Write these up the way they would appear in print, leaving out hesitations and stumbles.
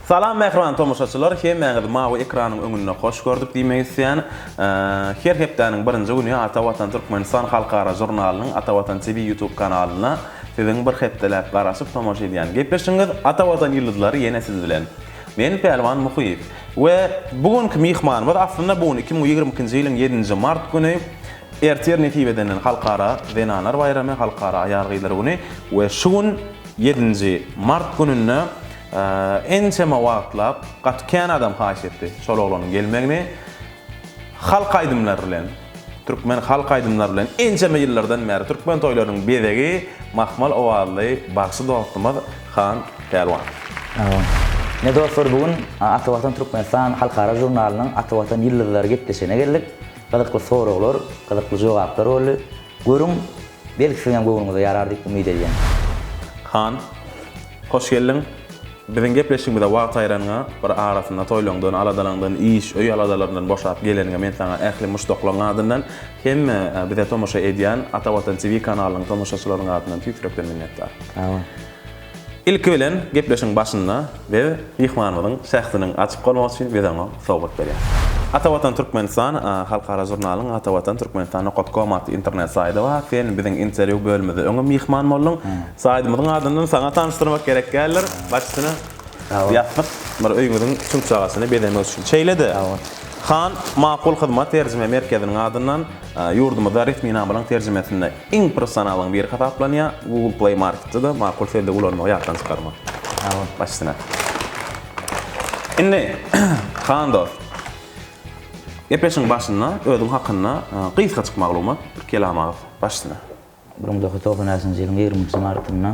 Salam mähriban tomaşaçylar, hemmäňizi mawy ekranyň öňünde hoş gördük diýmek isleýän. Her hepdäniň birinji güni Ata Watan Türkmenistan halkara žurnalynyň Ata Watan TV YouTube kanalynda siziň bir hepdeläp garaşyp tomaşa edýän gepleşigiňiz Ata Watan ýyldyzlary ýene siz bilen. Men Pälwan Muhyýew. We bu günki myhmanymyz aslynda bu gün 2022-nji ýylyň ýedinji mart güni ertir nesip edenden Halkara zenanlar baýramy, Halkara aýal-gyzlar güni we şu gün ýedinji mart gününde Ençeme wagtlap gaty kän adam haýyş etdi şol oglanyň gelmegini. Halk aýdymlary bilen, türkmen halk aýdymlary bilen ençeme ýyllardan bäri türkmen toýlarynyň bezegi mahmal owazly bagşy dostumyz Han Pälwan. Ine dostlar bu gün Ata Watan Türkmenistan halkara žurnalynyň Ata Watan ýyldyzlary gepleşigine geldik. Gyzykly soraglar, gyzykly jogaplar boldy. Görüň, belki siziňem göwnüňize ýarar diýip umyt edýän. Han, hoş geldiň. Biziň gepleşigimize wagt aýranyňa, bir arasynda toýlaňdan, aladalaňdan, iş, öý aladalaryndan boşap geleniňe men saňa ähli muşdaklaryň adyndan hem bize tomaşa edýän Ata Watan TV kanalynyň tomaşaçylarynyň adyndan tüýs ýürekden minnetdar. Sag bol. Ilki bilen gepleşigiň başynda biz myhmanymyzyň şähdiniň açyk bolmagy üçin biz oňa sowgat berýäris. Ata Watan Türkmenistan halkara žurnalynyň Ata Watan Türkmenistan nokat kom atly internet saýdy bar. Sen biziň interwýu bölümimizde öňem myhman bolduň. Saýdymyzyň adyndan saňa tanyşdyrmak gerek däldir. Baş üstüne ýassyk bir öýüňiziň çüňçagasyny bezemek üçin. Şeýle-de Han Makul Hyzmat terjime merkeziniň adyndan ýurdumyzda resminamalaryň terjimesinde Iň professionallaryň biri hasaplanýar. Google Play Marketde-de makul sözlügi ulanmagy ýatdan çykarma. Sag bol. Baş üstüne. Indi, Han dost. Gepleşigiň başynda özüň hakynda gysgajyk maglumat, bir kelam agyz. Baş üstüne. 1995-nji ýylyň 20-nji martynda.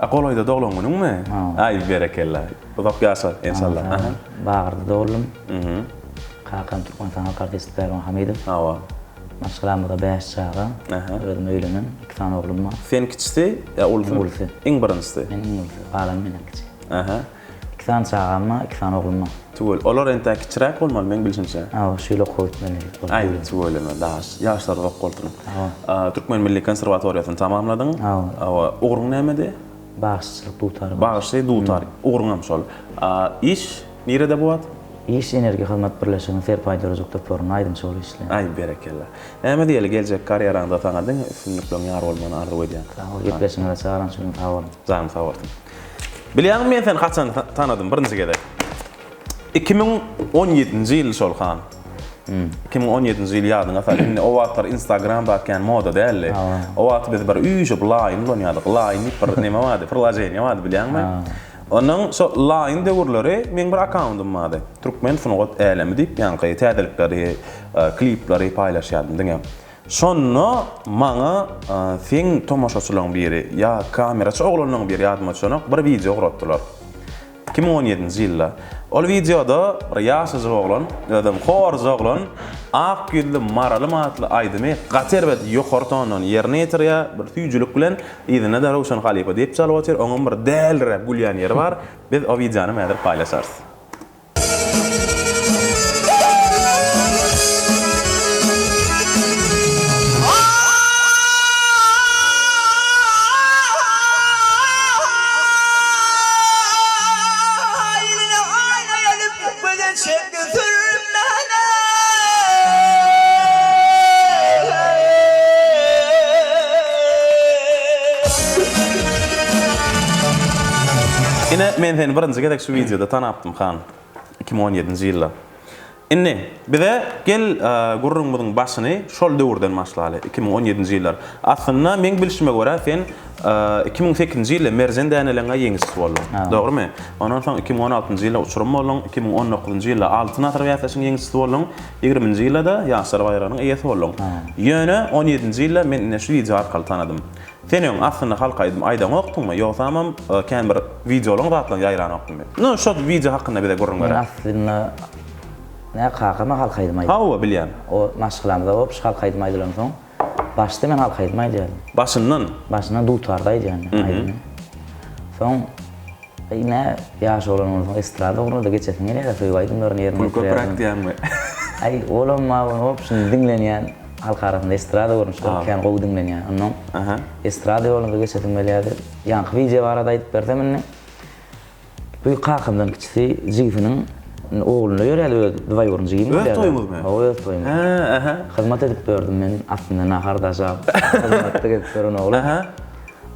A golaýda doglan günüňmi? Aý, berekella. Uzak ýaşa, enşalla. Sag bol. Bagyrda doguldym. Kakam Türkmenistan halk artisti Pälwan Hamidow. Hawa. Maşgalamyzda bäş çaga. Özüm öýlenen, iki sany oglum bar. Sen kiçisi ýa ulusy? Iň ulusy. Iň birinjisi. Men iň ulusy, galany menden kiçi. Aha. Iki sany çagam bar, iki sany oglum bar. Tüwel. Olar entäk kiçiräk bolmaly meň bilşimçe. Hawa, şu ýyl okuwa gitmeli. Aý, tüweleme, daş. Ýaşlar uzak bolsun. Hawa. Türkmen milli konserwatoriýasyny tamamladyň. Hawa. Hawa. Ugruň nämedi? Bagşyçylyk, dutar. Bagşy, dutar. Ugruňam şol. Iş nirede bu wagt? Iş Energiýa hyzmat birleşiginiň Serpaý döredijilik toparynda aýdymçy bolup işleýär. Aý berekella. Näme diýeli geljek karýeraňda saňa diňe üstünlikleň ýar bolmagyny arzuw edýän. Sag bol gepleşigiňize çagyran üçin sag boluň. Janyň sag bolsun. Bilýäňmi men seni haçan tanadym birinji gezek? 2017-nji ýyl şol han. 2017-nji ýyl ýadyňa sal. Indi o wagtlar Instagram zat kän moda däldi. O wagt biz bir üýşüp laýyn ulanýardyk. Laýyn diýip bir neme bardy, priloženiýe bardy bilýäňmi? Ondan şo laýyn döwürleri meň bir akkauntym bardy. Türkmen sungat älemi diýip ýaňky täzelikleri, klipleri paýlaşýardym diňe. Şonda maňa seň tomaşaçylaň biri ýa kameraçy oglanlaň biri ýadyma düşenok bir wideo ugratdylar. 2017-nji ýylda. Ol wideoda bir ýaşajyk oglan, özem horja oglan Ak ýüzli maralym atly aýdymy gaty erbet ýokary tondan ýerine ýetirýär, bir süýjülik bilen. Yzynda-da Röwşen halypa dep çalyp otyr, oňam bir däliräp gülýän ýeri bar. Biz o wideony häzir paýlaşarys. Ine, men seni birinji gezek şu wideoda tanapdym, Han. 2017-nji ýylda. Indi, bize gel gürrüňimiziň başyny şol döwürden başlaly, 2017-nji ýyllar. Aslynda, meň bilşime görä, sen 2008-nji ýylda Merjen däneleňňe ýeňijisi bolduň. Dogrumy? Ondan soň 2016-njy ýylda uçurym bolduň, 2019-njy ýylda Altyn asyr bäsleşiginiň ýeňijisi bolduň, ýigriminji ýylda-da Ýaşlar baýragynyň eýesi bolduň. Ýöne on ýedinji ýylda men ine şu wideo arkaly tanadym. Sen öň aslynda halk aýdym aýdaňokdyňmy, ýogsamam kän bir wideolaň zatlaň ýaýranokdymy? Nu şo wideo hakynda bize gürrüň Men ber. aslynda nä kakam-a halk aýdym aýdýar. Hawa bilýän. O maşgalamyzda obşi halk aýdym aýdylansoň başda men halk aýdym aýdýardym. Başyndan? Başyndan dutarda aýdýardym aýdymy. Soň Ine, ýaş oglan bolsaň estrada ugruna-da geçesiň gelýär-ä, söýgi aýdymlaryny ýerine Pul köpräk ýetirýärsiň. diýýäňmi? Aý, olam bar, wobşem diňlenýän, halk arasynda estrada görnüşleri kän gowy diňlenýär. Onnoň estrada ýoluna-da geçesiň gelýärdi. Ýaňky wideo barada aýdyp bersem indi. Bu kakamdan kiçisi jigisiniň oglunda ýörýärdi öz dwaýurny jigim Öz toýuňyzmy? Hawa öz toýumyz. Hä, ähä. Hyzmat edip ýördüm men aslynda nahar daşap hyzmatda gezip ýören oglan. Ähä.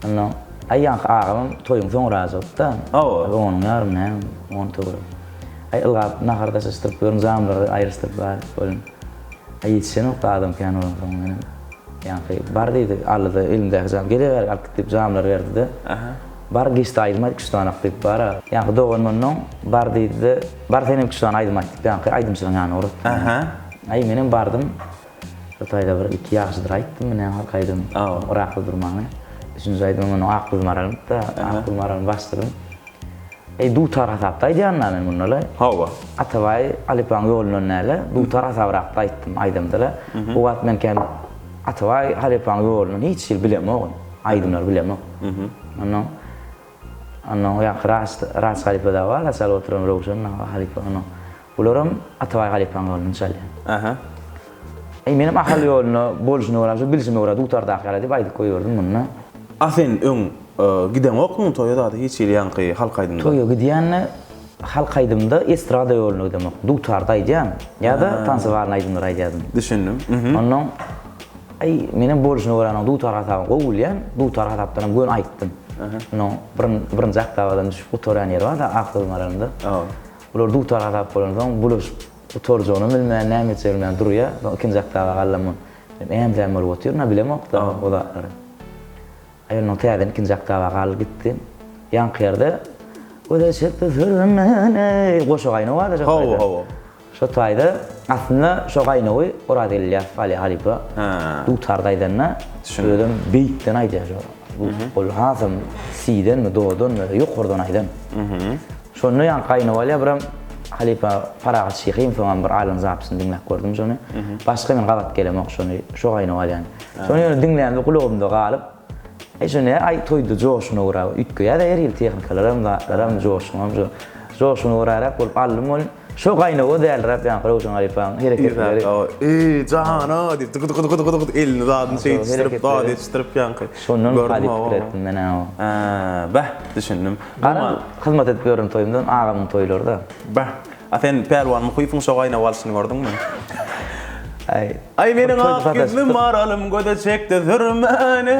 Ondan aý ýaňky agamam toýuň soňrajygdy-da. Hawa. Onuň ýarymy näme, on töweregi. Aý ylgap nahar daşaşdyryp ýörün jamlary aýryşdyryp bar welin. Aý ýetişenokdy adam kän bolansoň menem ýaňky bar diýdi aldy-da elimdäki jamy geleweri alyp git diýip jamlary berdi-de. Ähä. Bar geçdi aýdym aýt üç sanak diýip bara. Ýaňky doganym onnoň bar diýdi-de, bar senem üç sany aýdym aýt diýip ýaňky aýdymçylaň ýanyna ugratdy. Ähä. Aý menem bardym. Şo taýda bir iki ýagşydyr aýtdym men halk aýdym. Yrakly durmany. Üçünji aýdymym onnoň Ak gül maralymdy-da. Ak gül maralyny başladym. Eý dutar hasapda aýdýan-da men munda-la. Hawa. Atabaý halypaň ýolundan däl-de, dutar hasabrakda aýtdym aýdymda-la. Bu wagt men kän Atabaý halypaň ýolundan hiç hili bilemok, aýdymlary bilemok. Onnoň onnoň ýaňky Raç Raç halypa dagy bar-da çalyp oturan Röwşen dagy halypa onnoň. Bularam Atabaý halypaň ýolundan çalýar. Aha. Eý menem Ahal ýoluna bolşuna görä, şu bilşime görä dutardaky ýaly diýip aýdyp goýberdim munda. A sen öň gideňokmyň toýa zada hiç hili ýaňky halk aýdymda? Toýa gidýän-de halk aýdymda estrada ýoluna gidemok. Dutarda aýdýan ýa-da tansiwalny aýdymlary aýdýardym. Düşündim. Onnoň aý menem bolşuna görä onuň dutar hasabyny gowy bilýän, dutar hasapdanam göni aýtdym. Onuň birinji oktawadan düşüp gutarýan ýeri bar-da Ak gyz maralynda. Bular dutar hasap bolansoň bulaşyp Gutarjagyny bilmän, näme etjegini bilmän durýar. Soň ikinji oktawa galdym. Äm-säm bolup otyryn-a, bilemok-da o zatlary. Aý, onnoň täzeden ikinji oktawa galdy gitdi. Ýaňky ýerde Göze çekdi sürmeni goşa gaýnaw bar-da şo taýda. Hawa, hawa. Şo taýda aslynda şo gaýnawy Orazgeldi Ylýasow alýar halypa. Dutarda aýdanda özem beýikden aýdýar şo. Ol hasam si-denmi, do-danmy ýokardan aýdan. Şonda ýaňky gaýyny bolýar birem halypa Parahat Şyhyň soňam bir aýlygyň zapisini diňläp gördüm şony. Başga men gabat gelemok şony şo gaýyny bolýan. Şony ýöne diňlämde gulagymda galyp Eý şo ne aý toýda joşuna görä üýtgeýär-de her hili tehnikalaram zatlaram joşuňam şo joşuna göräräk bolup aldym welin şo gaýynowa dälräp ýaňky Röwşen halypaň hereketleri. Eý jana diýip dyky dyky dyky dyky dyky elini zadyny şeýdişdirip zat edişdirip ýaňky. Şondan halyp pikir etdim men-ä o. Bäh düşündim. Garaz, hyzmat edip ýören toýumdan agamyň toýlary-da. Bah! A sen Pälwan Muhyýewiň şo gaýnaw alşyny gördüňmi? Aý. Aý meniň ak ýüzli maralym göze çekdi sürmäni.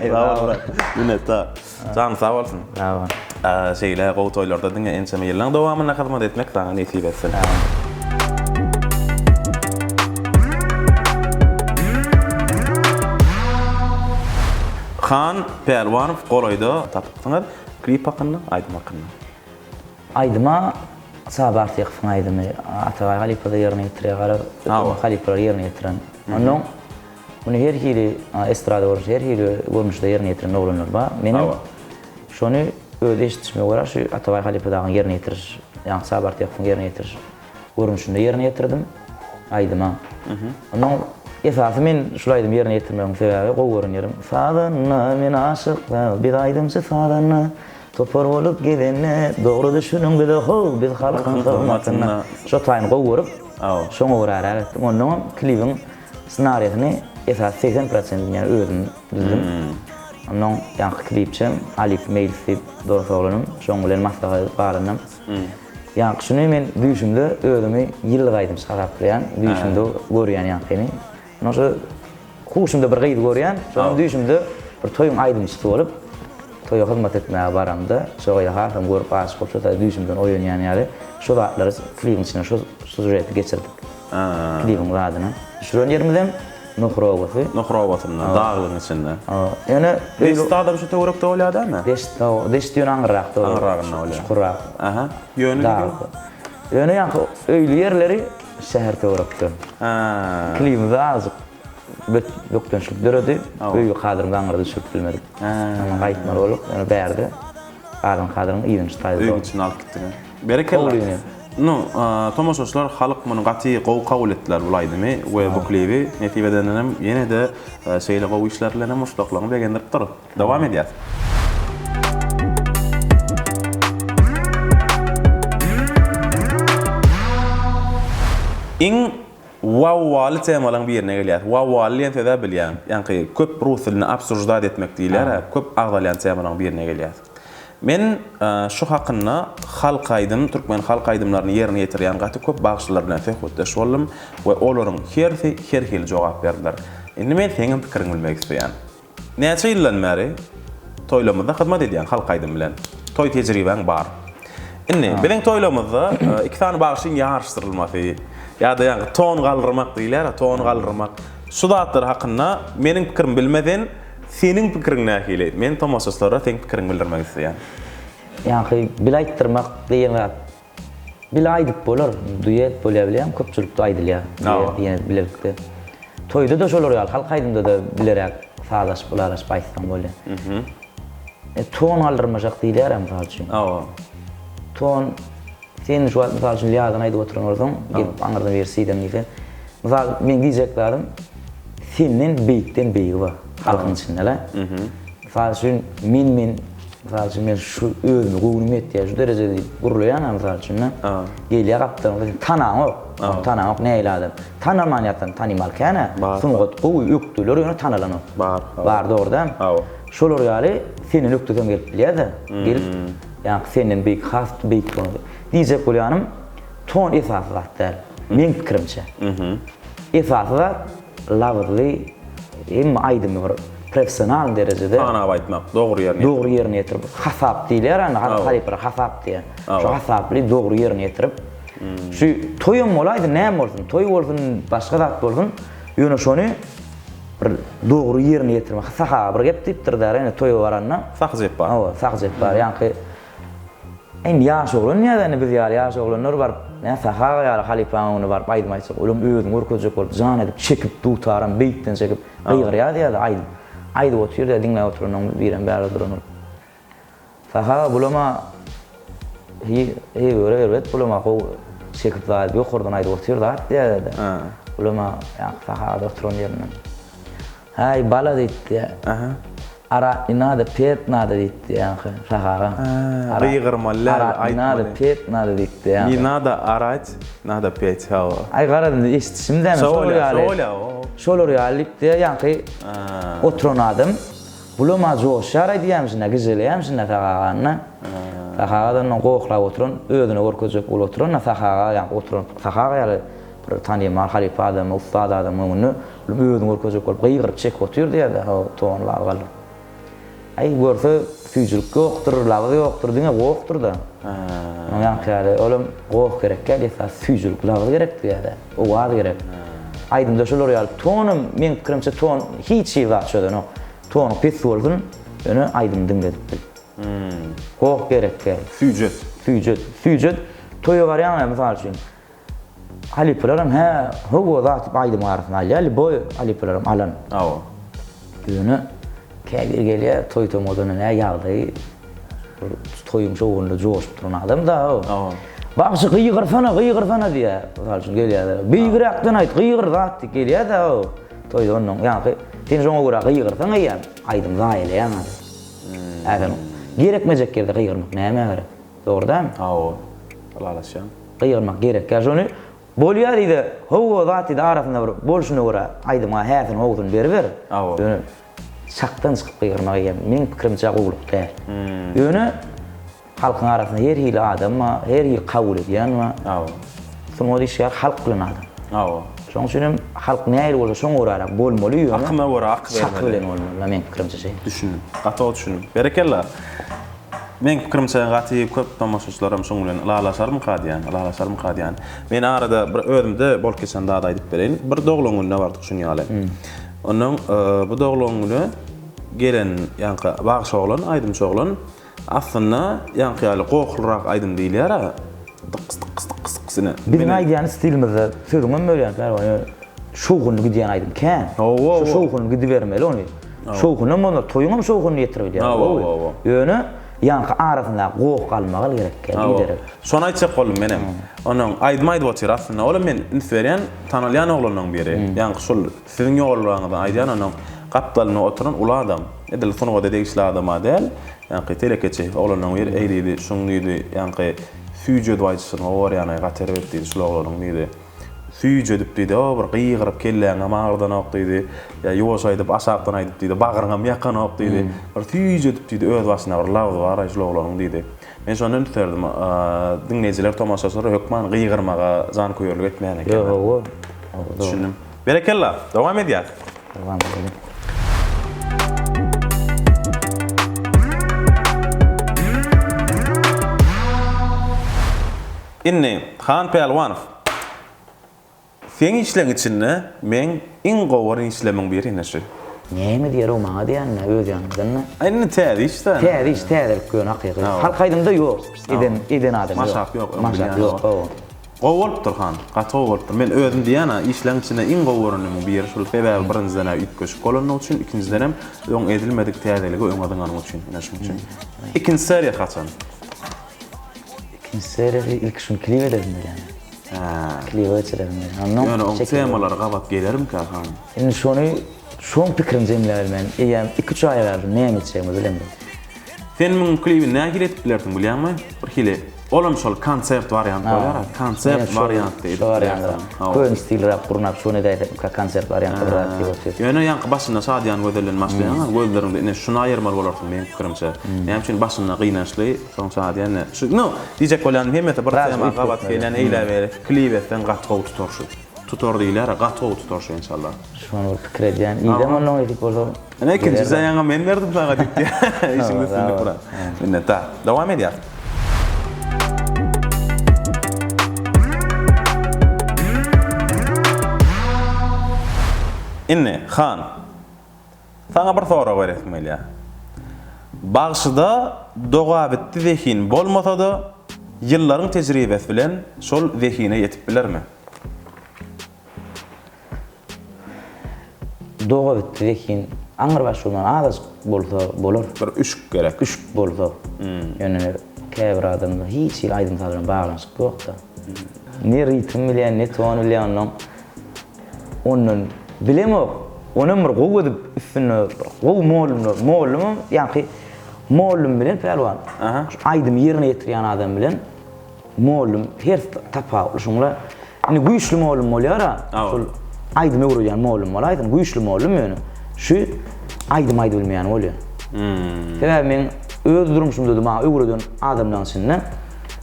Sag bol brat. Minnetdar. Janyň sag bolsun. Sag bol. Şeýle gowy toýlarda diňe ençeme ýyllaň dowamynda hyzmat etmek saňa nesip etsin. Han Pälwanow golaýda tapypsyňyz. Klip hakynda, aýdym hakynda. Aýdyma Saba Artykowyň aýdymy Atabaý halypa-da ýerine ýetirýär, garaz, öňki halypalar ýerine ýetiren. Onnoň muny her hili estrada görnüşde, her hili görnüşde ýerine ýetiren oglanlar bar. Menem şony öz eşidişime görä şu Atabaý halypa dagyň ýerine ýetiriş, ýagny Saba Artykowyň ýerine ýetiriş görnüşinde ýerine ýetirdim aýdyma. Onnoň esasy men şul aýdymy ýerine ýetirmegiň sebäbi gowy gören ýerim Sazanda men aşyk däl, biz aýdymçy sazanda, Topar bolup gezende dogry düşüniň bize how biz halkyň hyzmatynda. Şo taýyny gowy görüp şoňa göräräk etdim. Onnoňam klibiň ssenariýasyny esasy 80 prosentini ýa özüm düzdüm. Onnoň ýaňky klipçem Alif Meýlis diýip dos oglanym şoň bilen maslahat edip galandym. Ýaňky şuny men düýşümde özümi ýyllyk aýdymçy hasaplaýan, düýşümde görýän ýaňkyny. Ondan şo huşumda bir gyzy görýän, şonuň düýşümde bir toýuň aýdymçysy bolup, toýa hyzmat etmäge baramda, şo gyzy hasam görüp aşyk bolup, şo taýda düýşümden oýanýan ýaly, şo zatlary klibiň içine şo sýužeti geçirdik. Klibiň zadyna. Düşüren ýerimizem Nohur obasy. Nohur obasynda, daglygyň içinde. Ýöne Deşt adam şu töwerekde bolýar dälmi? Deşt, deşt ýöne aňyrrakda bolýar. Aňyrragynda bolýar. Çukurrak. Aha. Ýöne Ýöne ýaňky öýli ýerleri şäher töwerekde. Klibimize azajyk bökdençlik döredi. Öýli kadrymyzy aňyrda düşürip bilmedik. Ondan gaýtmaly bolduk. Ýöne bärde galan kadryň yzyny şu taýda. Öýüň içine alyp gitdiňiz. Berekella. Nu, tomaşaçylar halyk muny gaty gowy kabul etdiler bul aýdymy we bu klibi. Nesip edendenem ýene-de şeýle gowy işler bilenem muşdaklaryňy begendirip dur. Dowam edýäs. Iň wawwaly temalaryň birine gelýäs. Wawwaly diýen söz-ä bilýäň. Ýaňky köp rus dilinde obsujdat etmek diýilýär-ä, köp agzalýan temalaryň birine gelýäs. Men şu hakynda halk aýdym, türkmen halk aýdymlaryny ýerine ýetirýän gaty köp bagşylar bilen söhbetdeş boldum we olaryň hersi her hili jogap berdiler. Indi men seňem pikiriňi bilmek isleýän. Näçe ýyldan bäri toýlarymyzda hyzmat edýäň halk aýdym bilen. Toý tejribäň bar. Indi biziň toýlarymyzda iki sany bagşyň ýaryşdyrylmasy ýa-da ýaňky ton galdyrmak diýilýär-ä, ton galdyrmak. Şu zatlar hakynda meniň pikirimi bilmeden, seniň pikiriň nähili? Men tomaşaçylara seň pikiriňi bildirmek isleýän. Ýaňky bile aýtdyrmak diýen zat Bile aýdyp bolar, duet bolýar bilýäňmi, köpçülikde aýdylýar. Duet diýen bilelikde. Toýda-da şolar ýaly, halk aýdymda-da bileräk sazlaşyp, ylalaşyp aýtsaň bolýar. E, ton galdyrmaşak diýilýär-ä mysal üçin. Hawa. Ton sen şu wagt mysal üçin lýadan aýdyp oturan bolsaň, gelip aňyrdan biri siýdem diýse, mysal meň diýjek zadym senden beýikden beýigi bar halkyň içinde-le. Mysal üçin, men men, mysal üçin, men şu özüme göwnüm ýetýär, şu derejede diýip gürleýän-ä mysal üçin-de. Gelýär gapdalyňda seni tanaňok. Ony tanaňok nähili adam. Tanaman ýatan tanymal kän-ä. Sungat gowy, ökdeler ýöne tanalanok. Bar. Bar, dogry dämi? Hawa. Şolar ýaly senden ökdesem gelip bilýär-de. Gelip, ýaňky senden beýik, has beýik bolan. Diýjek bolýanym, ton esasy zat däl. Meň pikirimçe. Esasy zat labyzly hemme aýdymy bir professional derejede Sanap aýtmak, dogry ýerine ýetirip. Dogry ýerine ýetirip, hasap diýilýär indi, halypalar hasap diýýär. Şu hasaply dogry ýerine ýetirip, şu toýam bolaýsyn, näme bolsun, toý bolsun, başga zat bolsun, ýöne şony bir dogry ýerine ýetirmek. Sahy aga bir gep diýipdir däl, indi toýa baranda. Sahy Jepbar. Hawa, Sahy Jepbar, ýaňky Indi ýaş oglan diýýär indi biz ýaly ýaş oglanlar baryp, nä Sahy aga ýaly halypaň öňünde baryp aýdym aýtjak, olam özüni görkezjek bolup jan edip çekip dutaram beýikden çekip gygyrýar diýýär-de aýdym. Aýdyp otyr diýýär diňläp oturanyň birem bärde duran bolup. Sahy aga bulama heý heý erbet bulama gowy çekip zat ýokardan aýdyp otyr zat diýýär-de. Bulama ýaňky Sahy aga oturan ýerinden. Häý, bala diýipdi. Arat ne nada, pet nada diýipdi ýaňky Sahy aga. Gygyrmaly däl, Arat ne nada, aýtmaly. pet nada diýipdi ýaňky. Ne nada arat, nada pet, hawa. Aý garaz indi eşidişim dämi, Şo şolar bolýar, şo ýaly. bolýar, o. Şolar ýaly diýipdi ýaňky oturan adam. Bulam-a joşýar aýdýarmyşyn-a, gijeleýärmişin-dä Sahy agany-da. Sahy aga-da ondan gohlap oturan, özüne görkezjek bolup oturan-da Sahy aga ýaňky oturan Sahy aga ýaly Bir tanymal halypa adamy, ussat adamyň öňünde özüni görkezjek bolup gygyryp çekip otyr diýýär-de, ho, ton labyz galdyryp. Aý, görse, süýjülik ýokdur, labyz ýokdur, diňe gohdur-da. Onuň ýaňky ýaly, olam goh gerek däl, esasy süýjülik, labyz gerek diýýär-de, owaz gerek. Aýdymda şolar ýaly, tonam, meň pikirimçe, ton hiç hili zat çözenok. Tony pes bolsun, ýöne aýdymy diňledip bil. Goh gerek däl. Süýjet. Süýjet. Süýjet. Toýa barýaň-a, mysal üçin. Halypalaram hä, hawa zat diýip aýdymyň arasyna alýar, lýuboý halypalaram alan. Hawa. Ýöne käbir gelýär toý-tomadan nä ýagdaýy bir toýuň şowhunynda joşup duran adam-da o. Hawa. Bagşy gygyrsana, gygyrsana diýýär. Mysal üçin gelýär. Beýigräkden aýt, gygyr zat diýip gelýär-de o. Toýda onnoň ýaňky sen şoňa görä gygyrsaň eýýäm aýdym zaýalaýaň hany. Häzir gerekmejek ýerde gygyrmak nämä gerek? Dogry dälmi? Hawa. Ylalaşýan. Gygyrmak gerekýär şony. Bolýar diýdi, hawa zat diýdi arasynda bir bolşuna görä aýdymyňa häsini howsuny beriber. Hawa. Ýöne çakdan çykyp gygyrmak eýýäm meň pikirimçe gowulyk däl. Ýöne halkyň arasynda her hili adam bar, her hili kabul edýän bar. Hawa. Sungat işgäri halk bilen adam. Hawa. Şonuň üçin hem halk nähili bolsa şoňa göräräk bolmaly ýöne. Akyma görä akybermeli. Çaky bilen bolmaly meň pikirimçe şeýle. Düşündim. Gaty gowy düşündim. Berekella. Meň pikirimçe gaty köp tomaşaçylaram şuň bilen ylalaşarmyka diýýän, ylalaşarmyka diýýän. Men arada bir özümde bolup geçen zady aýdyp bereýin. Bir doglan gününe bardyk şuň ýaly. Onnoň bu doglan güne gelen ýaňky bagşy oglan, aýdymçy oglan aslynda ýaňky ýaly gohlurak aýdym diýilýär-ä. Dykys dykys dykys dykys ine. Biziň aýdýan stilimizde sözüňem bölýän Pälwan ýöne şowhunly gidýän aýdym kän. Hawa, Şu şowhunly gidibermeli ony. Şowhunam bolmaz, toýuňam şowhunyny ýetirip bilýär. Hawa, hawa. Ýöne ýaňky arasyndaky goh galmagal gerek däl, biderek. Şony aýtjak boldum menem. Onuň aýdym aýdyp otyr aslynda. Olam men üns berýän, tanalýan oglanlaryň biri. Ýaňky şul siziň ýollaryňyzdan aýdýan onuň gapdalynda oturan uly adam. Edil sungata degişli adam-a däl. Ýaňky telekeçi oglanlaryň biri eý diýdi, şuň diýdi, ýaňky süýjedip aýdyşyny gowy görýän-aý, gaty erbet diýdi şul oglanyň diýdi. Süýjedip diýdi, o bir gygyryp kelläňem agyrdanok diýdi. Ýa ýuwaş aýdyp, aşakdan aýdyp diýdi, bagryňam ýakanok diýdi. Bir süýjedip diýdi, öz başyna bir labzy bar-aý şul oglanyň diýdi. Men şonda üns berdim. Diňleýjiler, tomaşaçylar hökman gygyrmaga janköýerlik etmeýän ekenler. Ýok, hawa. Düşündim. Berekella! Dowam edýäs. Dowam edelim. Indi, Han Pälwanow, seň işleň içinde meň iň gowy işlemiň biri ine şu. Näme diýer-ow maňa diýýän-dä öz ýanymdan-da. Indi täze iş-dä. Täze iş, täzelik ýöne hakyky. Halk aýdymda ýok. Eden, eden adam ýok. Maşap ýok, öň Maşap bilýän ýok, ýok. hawa. Gowy bolupdyr Han, gaty gowy bolupdyr. Men özüm diýýän-ä, işleň içinde iň gowy görenlimiň biri şul. Sebäbi birinjiden-ä üýtgeşik bolanlygy üçin, ikinjidenem öň edilmedik täzeligi öňe zyňanyň üçin. Ine şuň üçin. Ikinji seriýasy haçan? Ikinji seriýasy ilki şuny klip ederdim diýýän. Hä. Klibe geçirerim diýýän. Onnoň Ýöne oň temalary gabat gelermikä han? Indi şony şoň pikirini jemläbilmän eýýäm iki-üç aý galdy näme etjegimi bilemok. Sen muň klibini nähili edip bilersiň bilýäňmi? Bir hili olam şol konsert wariant bolýar-a, konsert wariantda edip bilersiň. Köne stilräk gurnap şony edäýsekmika konsert wariantda bir zat diýip otyr. Ýöne ýaňky başynda şadyýan gözelden başlaýaň-a, gözleriňde ine şuny aýyrmaly bolarsyň meň pikirimçe. Näme üçin başynda gynançly, soň şadyýan ne? Şu no diýjek bolýanym hemmesi bir tema gabat gelýän eýle-beýle klip etseň gaty gowy tutar şu. Tutar diýilýär-a, gaty gowy tutar şu enşalla. Şony bir pikir edýän. Idem ondan nesip bolsa. Ine ikinji jaýaňa men berdim saňa diýip. Işiňde üstünlik brat. Minnetdar. Dowam edýäs. Indi, Han, saňa bir sorag beresim gelýär. Bagşyda dogabitdi zehin bolmasa-da, ýyllaryň tejribesi bilen şol zehine ýetip bilermi? Dogabitdi zehin aňrybaş bolman azajyk bolsa bolar. Bir üşük gerek. Üşük bolsa. Ýöne käbir adamda hiç hili aýdym-saz bilen baglanyşyk ýok-da. Ne ritm bilýän, ne ton bilýän onnoň. Ondan bilemok. Onam bir gowy edip üstünde bir gowy mollumlar, mollumam ýaňky mollum bilen Pälwan. Şu aýdymy ýerine ýetirýän adam bilen Mollum hersi tapawutly şuňla indi güýçli mollum bolýara şol aýdym öwredýän mollum bolaýsyn güýçli mollum ýöne şu aýdym aýdyp bilmeýän bolýar. Sebäbi meň öz durmuşymda-da maňa öwreden adamlaryň içinde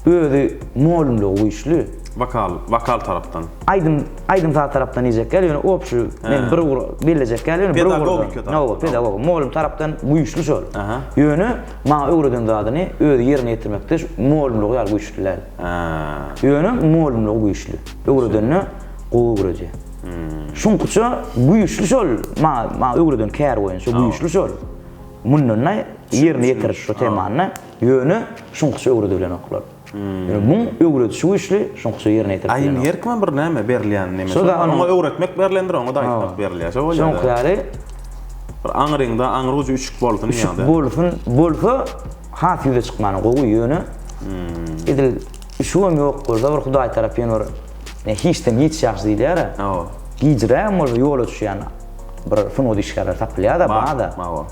özi mollumlygy güýçli. Wokal wokal tarapdan. Aýdym aýdym saz tarapdan diýjek däl ýöne obşi men bir ugur bellejek däl ýöne bir ugurda. Pedagogika tarapdan. Hawa pedagog mollum tarapdan güýçli şol. Ýöne Maňa öwreden zadyny özi ýerine ýetirmekde mugallymlygy ýaly güýçli däl. Ýöne mugallymlygy güýçli. Öwredende gowy öwredýär. Şuňkuça güýçli şol maňa maňa öwreden kär boýunça güýçli şol. Mundan-da ýerine ýetiriş şu temany ýöne şuňkuça öwredibilenoklar. Ýöne muň öwredişi güýçli, şoňkuça ýerine ýetirip Aý indi bilenok. her kime bir näme berilýän neme. Şo da Oňa öwretmek berlendir, oňa-da aýtmak berilýär. Şo bolýar. Şoňky ýaly Bir aňryňda aňry ujy üşük bolsun üşük ýa-da. bolsun, bolsa has ýüze çykmany gowy ýöne edil üşügem ýok bolsa bir Hudaý tarapyn bir ne hiçden hiç ýagşy diýilýär-ä. Hawa. Gijirägem bolsa ýola düşýän bir sungat işgärleri tapylýar-da, bar-da. Hawa.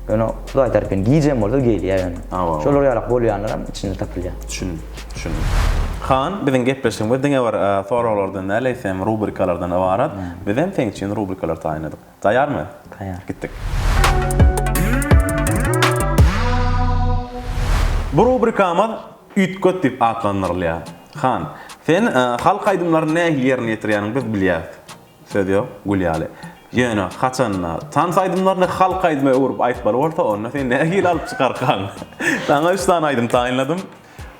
Ýöne Hudaý tarapyn gijem bolsa gelýär ýöne. Hawa. Şolar ýalak bolýanlaram içinde tapylýar. Düşündim. Düşündim. Han, biziň gepleşigimiz diňe bir soraglardan däl, eýsem rubrikalardan ybarat. Bizem seň üçin rubrikalar taýynladyk. Taýýarmy? Taýýar. Gitdik. Bu rubrikamyz Üýtget diýip atlandyrylýar. Han, sen halk aýdymlaryny nähili ýerine ýetirýäniňi biz bilýäris. Söz ýok, gül ýaly. Ýöne haçanda tans aýdymlaryny halk aýdyma öwrüp aýtmaly bolsa, onda sen nähili alyp çykarkaň? Saňa üç sany aýdym taýynladym.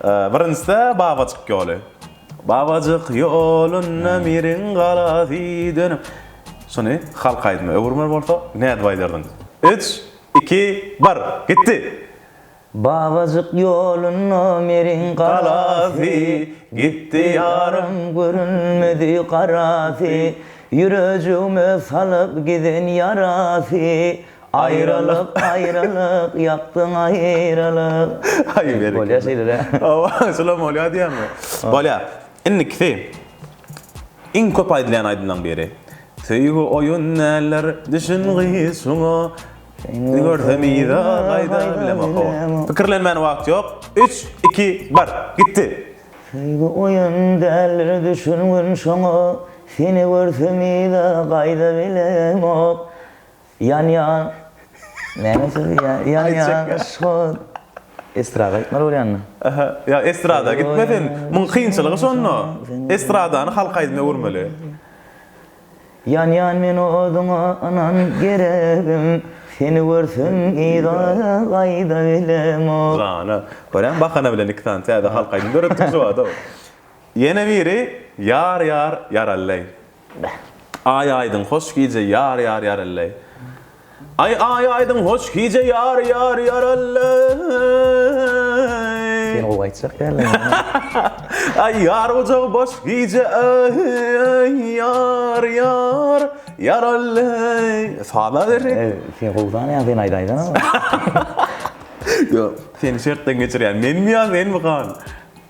Birinjisi Babajyk ýoly. Babajyk ýolunda miriň galasy dönüp. Şuny halk aýdyma öwürmeli bolsa, nädip aýdardyň? Üç, iki, bir, gitdi! Babajyk ýolunda meriň galasy, Gitdi ýarym. Görünmedi garasy, Ýürejigme salyp giden ýarasy, Aýralyk, aýralyk, ýakdyň aýralyk. Aý berekella. Bolýa şeýle-de. Hawa, şulam bolýa diýýäňmi? Bolýa. Indikisi. Iň köp aýdylýan aýdymlaň biri. Söýgi oýun däldir, düşün gyz şuňa. Seni görsem yza gaýda bilemok hawa. Pikirlenmäne wagt ýok. Üç, iki, bir. Gitdi. Söýgi oýun däldir düşüngin şoňa. Seni görsem yza gaýda bilemok. Ýanýan Näme sözi ýa ýanýan yşgyň Estrada gitmeli bolýanda. Aha, ýa estrada gitme sen. Muň kynçylygy şonda. Estradany halk aýdyma öwürmeli. Ýanýan men oduňa ynan geregim Seni görsem yza gaýda bilemok. Jana. Görýäňmi bahana bilen iki sany täze halk aýdym döretdik şu wagt. Ýene biri Ýar ýar ýaralleý. Aý aýdyň hoş gije ýar ýar ýaralleý. Aý aý aýdyň hoş gije ýar ýar ýaralleý. Sen gowy aýtjak däldiň. Aý ýar gujagy boş gije aý ýar ýar ýaralleý. Sazla berjek. Sen gowy sanaýaň sen aýdaýsana. Ýok, seni şertden geçirýän menmi ýa senmi han?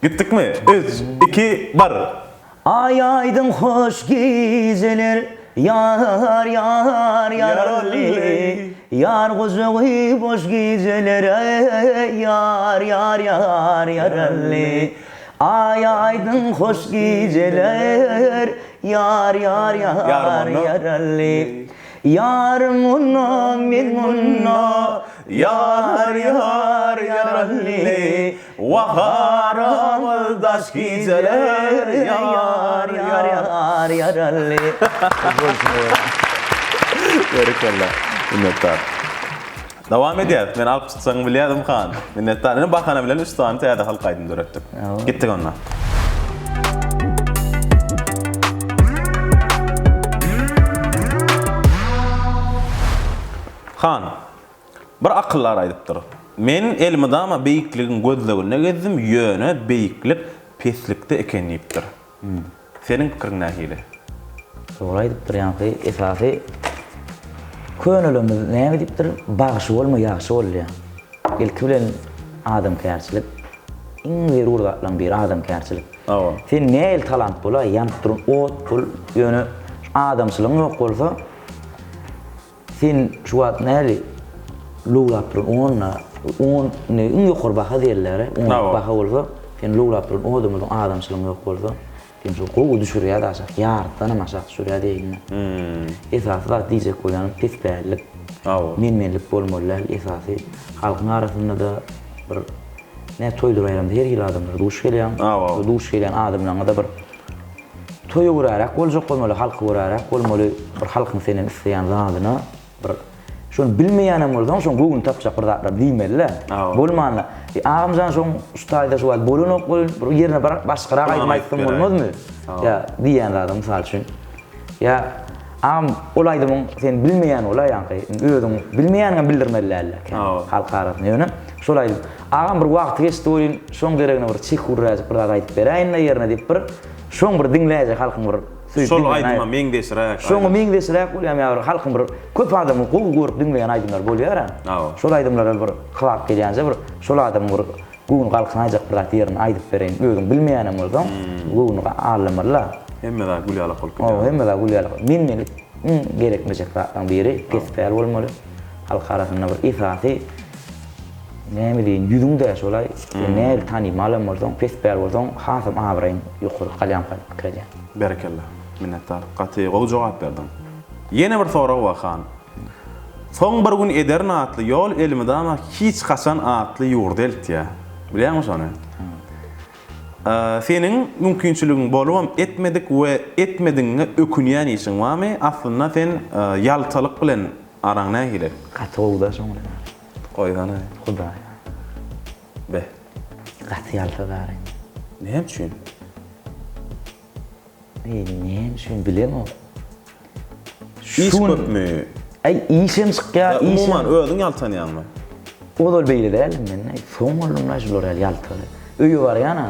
Gitdikmi? Üç, iki, bir. Aý aýdyň hoş gijeler ýar ýar ýarally Ýar gujagy boş gijeler ýar ýar ýar ýarally Aý aýdyň hoş gijeler ýar ýar ýar ýarally Ýar munda men munda ýar ýar ýarally Wah aramyz daş gijeler ýar ýar ýar ýarally. Berekella. Minnetdar. Dowam edýäs. Men alyp çykjagyňy bilýärdim han. Minnetdar. Ine bahana bilen üç sany täze halk aýdym döretdik. Gitdik onda. Han. Bir akyldar aýdypdyr. Men elmydama beýikligiň gözleginde gezdim, ýöne beýiklik peslikde eken diýipdir. Seniň pikiriň nähili? Dogry aýdypdyr ýaňky esasy könelerimiz näme diýipdir bagşy bolma ýagşy bol diýýär. Ilki bilen adamkärçilik iň zerur zatlaryň biri adamkärçilik. Hawa. Sen nähili talant bolaý ýanyp duran ot bol ýöne adamçylygyň ýok bolsa Sen şu wagt näli lowlap duran onda on indi iň ýokary baha diýerler onluk baha bolsa sen lowlap duran odumyzyň adamçylygyň ýok bolsa sen şu gowy düşürýär aşak ýarysdanam aşak düşürýär diýeýin. Esasy zat diýjek bolýanym pespällik men-menlik bolmaly däl esasy halkyň arasynda-da bir ne toýdur baýramda her hili adamlara duş gelýäň duş gelýän adamlaryňa-da bir Toýa göräräk boljak bolmaly, halka göräräk bolmaly, bir halkyň senden isleýän zadyna bir şony bilmeýänem bolsaň, şoň göwnüni tapjak bir zatlar diýmeli-dä. Bolmanda, e, agamjan şoň şu taýda şu wagt bolanok welin, bir ýerine bir başgarak aýdym aýtsaň bolmazmy? Ýa diýýän zadyň mysal üçin. Ýa agam ol aýdymyň sen bilmeýän bolaý ýaňky, özüň bilmeýäniňem bildirmeli däldi halk arasynda. Ýöne şol aýdym Agam bir wagty geçdi welin şoň deregine bir çekürräjik bir zat aýdyp beräýinle ýerine diýip bir şoň bir diňläýjek halkyň bir söýüp Şol diňleýän aýdyma meňzeşräk Şoňa meňzeşräk bolýam ýa bir halkyň bir köp adamyň gowy görüp diňleýän aýdymlary bolýara. Şol aýdymlara bir kybap gelýänje bir şol adamyň bir göwni galkynaýjak bir zat ýerine aýdyp bereýin özüň bilmeýänem bolsaň göwnüni aldamalyla. Hemme zat gül ýalak bolup gidýär. Hawa hemme zat gül ýalak. Men-menlik iň gerekmejek zatlaryň biri pespäl bolmaly. Halk arasynda bir esasy Näme diýin, ýüzüň dä şolaý, sen nähili tanymalam bolsaň, pespäl bolsaň, hasam abraýyň ýokary galýanka diýip pikir edýän. Berekella. Minnetdar. Gaty gowy jogap berdiň. Ýene bir sorag bar han. Soň bir gün ederin atly ýol elmydama hiç haçan atly ýurda eltýär. Bilýäňmi şony? Seniň mümkinçiligiň bolubam etmedik we etmedigiňe ökünýän işiň barmy? Aslynda sen ýaltalyk bilen araň nähili? Gaty gowy-da şoň bilen aram. Goýsana. Hudaý. Be. Gaty ýalta zaryn. Näme üçin? Eý, näme üçin bilemok. Iş köpmi? Äý, işem çykýar, işem. Umuman özüň ýaltanýaňmy? Ozal beýle däldim men. Äý, soň boldum-la şular ýaly ýaltaly. Öýe barýan-a,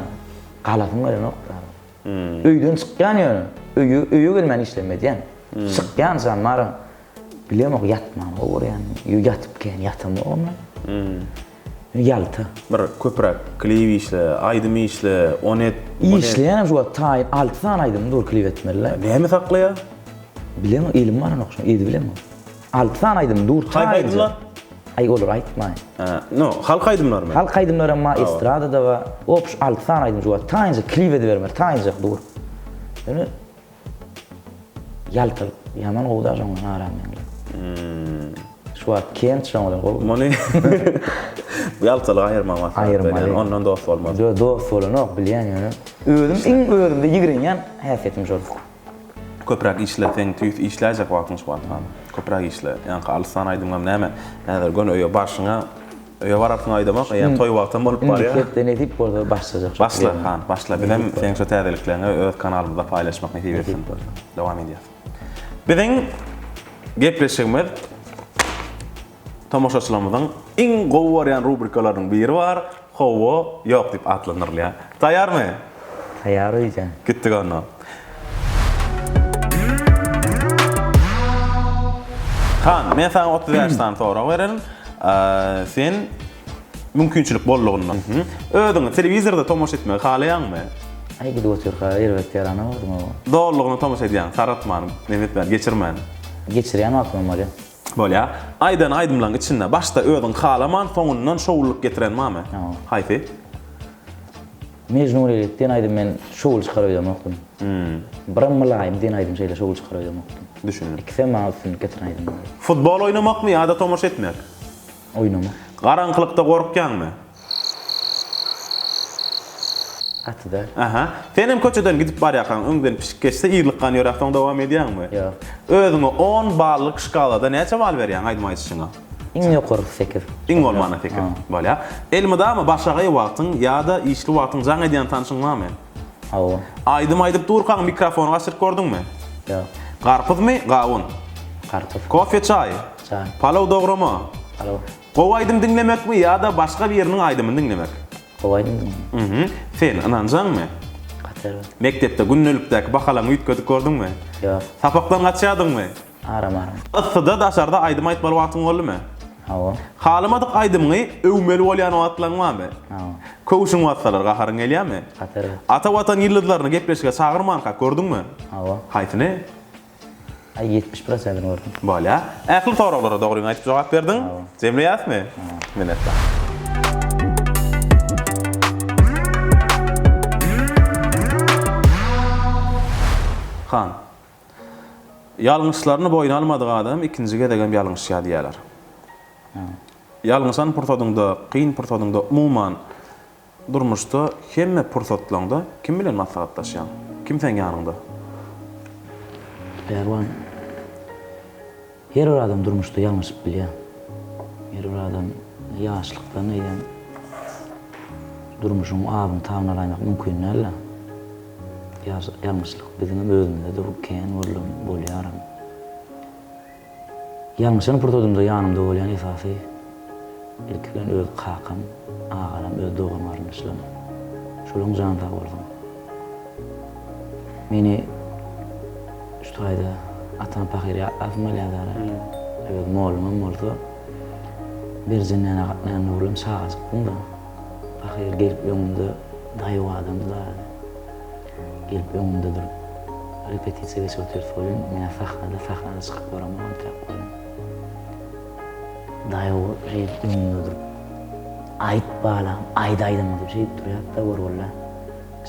galasym gelenok-da. Öýden çykýan ýöne, öýe, öýe gelmän işleme edýän. Çykýançam baram, Bilemok ýatmany gowy görýän. Ýo ýatyp kän ýatamogam men. Ýalta. Bir köpräk klip işle, aýdym işle, ony et, muny et. Işleýänem şu wagt taýyn alty sany aýdym dur klip etmeli. Näme saklaýar? Bilemok elim baranok şoňa edibilemok. Alty sany aýdym dur Haýsy taýynja. aýdymlar? Aý olary aýtmaýyn. Hä, no, halk aýdymlarymy? Halk aýdymlaram bar, estrada-da bar. Opş alty sany aýdym şu wagt taýynja klip edibermeli, taýynjak dur. Ýöne. Ýaltalyk ýaman gowy da şoňdan aram meňle. Şu wagt Kent şoňdan gowy. Muny ýaltalygy aýyrmagy maslahat berýän. Ondan dost bolmaz. Ýok, dost bolanok bilýän ýöne. Özüm iň özümde ýigrenýän häsiýetim şol. Köpräk işle, seň tüýs işläýjek wagtyň şu wagt han. Köpräk işle. Ýaňky alysdan aýdymam näme? Häzir göni öýe barşyňa Öýe bararsyň aýdamak, eýýäm toý wagtam bolup barýar. Indiki hepde nesip bolsa başlajak. Başla han, başla. Bizem seň şu täzelikleriňi öz kanalymyzda paýlaşmak nesip etsin. Dowam edýäs. Biziň gepleşigimiz tomaşaçylarymyzyň iň gowy görýän rubrikalarynyň biri bar, Hawa, ýok diýip atlandyrylýar. Taýýarmy? Taýýar öýdýän. Gitdik onda. Han, men saňa 35 sany sorag bererin. Sen mümkinçilik boldugynda özüňi telewizorda tomaşa etmegi halaýaňmy? Aý gidip otyrka erbet ýarana gördüm hawa. Dolulygyna tomaşa edýäň, saratman, neme etmän, geçirmän. Geçirýän wagtymam bolýar. Bolýar. Aýdan aýdymlaryň içinde başda özüň halaman, soňundan şowlulyk getiren barmy? Hawa. Haýsy? Mejnun Leýlek diýen aýdym men şowly çykar öýdemokdym. Biram Mylaýym diýen aýdym şeýle şowly çykar öýdemokdym. Düşündim. Ikisem maňa üstünlik getiren aýdym boldy. Futbol oýnamakmy ýa-da tomaşa etmek? Oýnamak. Garaňkylykda gorkýaňmy? Gaty däl. Aha. Senem köçeden gidip barýarkaň öňden pişik geçse ýyglykgan ýöräp soň dowam edýäňmi? Ýok. Özüňe on ballyk şkalada näçe bal berýäň aýdym aýdyşyňa? Iň ýokarysy sekiz. Iň bolmanda sekiz. Bolýar. Elmydama başagaý wagtyň ýa-da işli wagtyň jaň edýän tanşyň barmy? Hawa. Aýdym aýdyp durkaň mikrofony gaçyryp gördüňmi? Ýok. Garpyzmy, gawun? Garpyz. Kofe, çaý? Çaý. Palaw dograma? Palaw. Gowy aýdym diňlemekmi ýa-da başga biriniň aýdymyny diňlemek? Gowy aýdym diňlemek. Mhm. Sen ynanjaňmy? Gaty erbet. Mekdepde gündelikdäki bahalaňy üýtgedip gördüňmi? Ýok. Sapakdan gaçýardyňmy? Aram-aram. Yssyda daşarda aýdym aýtmaly wagtyň boldumy? Hawa. Halamadyk aýdymyňy öwmeli bolýan wagtlaň barmy? Hawa. Köwşüň bassalar gaharyň gelýärmi? Gaty erbet. Ata Watan ýyldyzlaryny gepleşige çagyrmanka gördüňmi? Hawa. Haýsyny? Aý 70 prosentini gördüm. Bolýa. Ähli soraglara dogryňy aýdyp jogap berdiň. Hawa. Jemleýäsmi? Hawa. Minnetdar. Han. Ýalňyşlaryny boýun almadyk adam ikinji gezegem ýalňyşýar diýýärler. Ýalňyşan pursadyňda, kyn pursadyňda, umuman, durmuşda hemme pursatlaňda kim bilen maslahatlaşýaň? Kim seň ýanyňda? Pälwan, her bir adam durmuşda ýalňyşyp bilýär. Her bir adam ýaşlykdan eýýäm durmuşyň abyny tabyny alaýmak mümkin däl-de. Ýalňyşlyk biziňem özümizde-de kän boldam, bolýaram. Ýalňyşan pursadymda ýanymda bolýan esasy ilki bilen öz kakam, agalam, öz dogan-garyndaşlarym. Şolaryň jany sag bolsun. Meni şu taýda atam pahyr ýatlasym gelýär zara. Öz mollumam bolsa, Berjen nänä gatnaýan oglan çagajykdym-da. Pahyr gelip öňümde daýaw adamdy-da. Gelip öňümde durup, repetisiýa geçip otyrys welin, men-ä sahnada, sahnada çykyp baramok entäk welin. Daýaw şeýdip öňümde durup, Aýt balam, aýt aýdymyňy diýip şeýdip durýardy-da görgüli.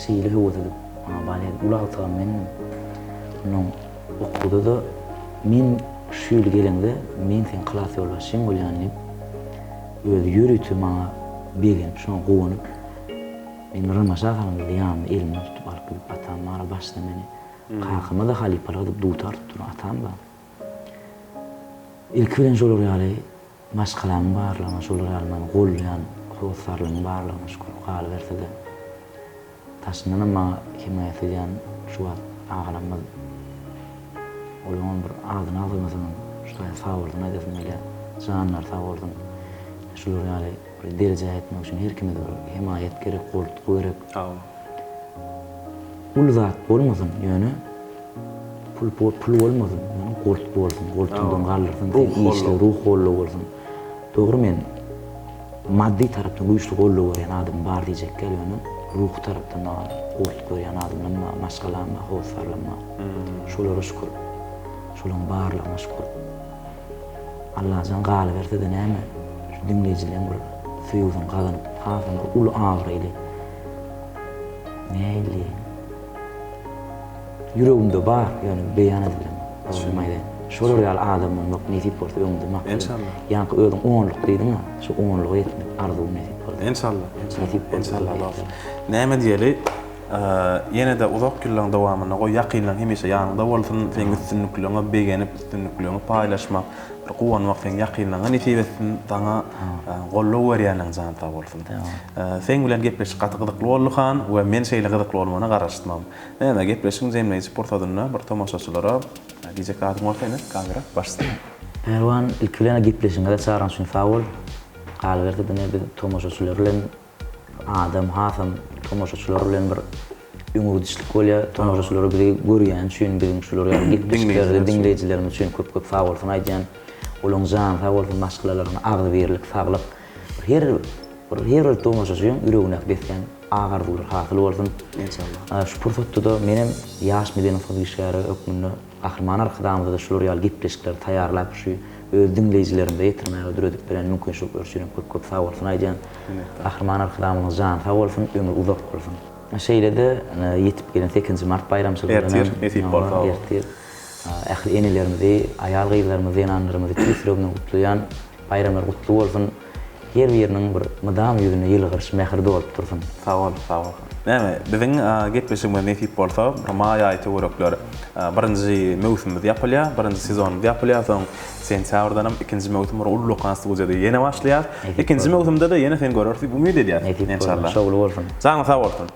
Şeýle höwes edip, maňa bal edip, uly agtygam mendim. Onnoň okuwda-da men şu ýyl geleňde men seň klas ýolbaşçyň bolýan diýip, özi ýörite maňa begenip, şoňa guwanyp, Meni Ramaşa salanymda ýanyna elimden tutup alyp gidip atam bara başda meni kakama-da halypalyk edip dutar tutduran atam-da. Ilki bilen şolar ýaly maşgalamyň barlygyna, şolar ýaly meni goldaýan hossarlarymyň barlygyna şükür galyberse-de, daşyndanam maňa hemaýat edýän şu wagt agalarymyz olaryňam bir adyny agzamasam şu taýda sag bolsun aýdasym gelýär. Janlary sag bolsun. Şular ýaly Bir derejä ýetmek üçin her kime-de bir hemaýat gerek, goltgy gerek. Hawa. Uly zat bolmasyn, ýöne pul pul bolmasyn, ýöne goltgy bolsun, goltuňdan galdyrsyn, sen işle, ruh goldaw bolsun. Dogry men maddy tarapdan güýçli goldaw berýän adam bar diýjek däl, ýöne ruhy tarapdan maňa goltgy berýän adamlarym bar, maşgalam bar, hossarlarym bar. Şolara şükür. Şolaryň barlygyna şükür. Allajan galyberse-de näme, şu diňleýjileň bir söýgüsini gazanyp, hasam bir uly abraýly nähili diýeýin, ýüregimde bar, ýöne beýan edibilemok. Dogrymy aýdaýyn. Şolar ýaly adam bolmak nesip bolsa öňümde maksadym. Enşalla. Ýaňky özüň onluk diýdiň-ä, şu onluga ýetmek arzuwym nesip bolsa. Enşalla, enşalla. Nesip bolsa. Enşalla dostum. Näme diýeli, ýene-de uzak ýyllaryň dowamynda goý ýakynlaryň hemişe ýanyňda bolsun, seň üstünlikleriňe begenip, üstünlikleriňi paýlaşmak, bir guwanmak seň ýakynlaryňa nesip etsin, saňa goldaw berýänleriň jany sag bolsun. Seň bilen gepleşik gaty gyzykly boldy Han we men şeýle gyzykly bolmagyna garaşdymam. Näme, gepleşigiň jemleýji pursadynda bir tomaşaçylara diýjek zadyň bolsa ine, kamera başda. Pälwan, ilki bilen gepleşigiňize çagyran üçin sag bol. Galyberse-de ine biz tomaşaçylar bilen adam hasam tomaşaçylar bilen bir öňe gidişlik bolýar. Tomaşaçylara bizi görýäni üçin, biziň şular ýaly gepleşikleri diňleýjilerimiz üçin köp-köp sag bolsun aýdýan. Olaryň jany sag bolsun, maşgalalaryna agzybirlik, saglyk, her bir her bir tomaşaçyň ýüregindäki beslän ak arzuwlar hasyl bolsun. Enşalla. Şu pursatda-da menem ýaş medeni sungat işgäri hökmünde Gahryman Arkadagymyza-da şular ýaly gepleşikleri taýýarlap şu öz diňleýjilerimize ýetirmäge döredip beren mümkinçilikleri üçin hem köp-köp sag bolsun aýdýan. Minnetdar. Gahryman Arkadagymyzyň jany sag bolsun, ömri uzak bolsun. Şeýle-de ýetip gelen sekizinji mart baýramçylygy bilen hem Ertir, nesip bolsa. Ertir. Ähli enelerimizi, aýal-gyzlarymyzy, zenanlarymyzy tüýs ýüregimden gutlaýan. Baýramlar gutly bolsun. Her biriniň bir mydama ýüzünde ýylgyryş, mähir dolup dursun. Sag bol, sag bol. Näme, biziň gepleşigimiz nesip bolsa, bir maý aýy töwerekler birinji möwsümimiz ýapylýar, birinji sezonymyz ýapylýar, soň sentýabrdanam ikinji möwsüm bir ullakan studiýada ýene başlaýar. Ikinji möwsümde-de ýene seni göreris diýip umyt edýäs. Nesip bolsa, şowly bolsun. Janyň sag bolsun.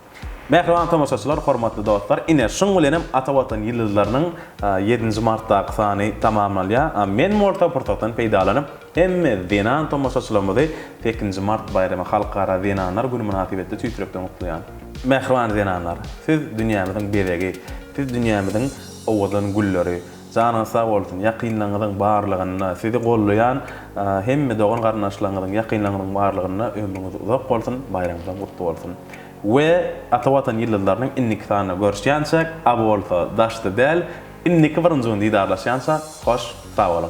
Mähriban tomaşaçylar, hormatly dostlar, ine, şuň bilenem Ata Watan ýyldyzlarynyň ýedinji martdaky sany tamamlanýar. A men bolsa pursatdan peýdalanyp, hemme zenan tomaşaçylarymyzy sekizinji mart baýramy, Halkara zenanlar güni mynasybetli tüýs ýürekden gutlaýan. Mähriban zenanlar, siz dünýämiziň bezegi, siz dünýämiziň owadan gülleri. Janyňyz sag bolsun, ýakynlaryňyzyň barlygynda, sizi gollaýan hemme dogan-garyndaşlaryňyzyň, ýakynlaryňyzyň barlygynda ömrüňiz uzak bolsun, baýramyňyzam gutly bolsun. We Ata Watan ýyldyzlarynyň indiki sanynda görüşýänçäk, a bolsa daşda däl, indiki birinji gün didarlaşýança hoş sag boluň.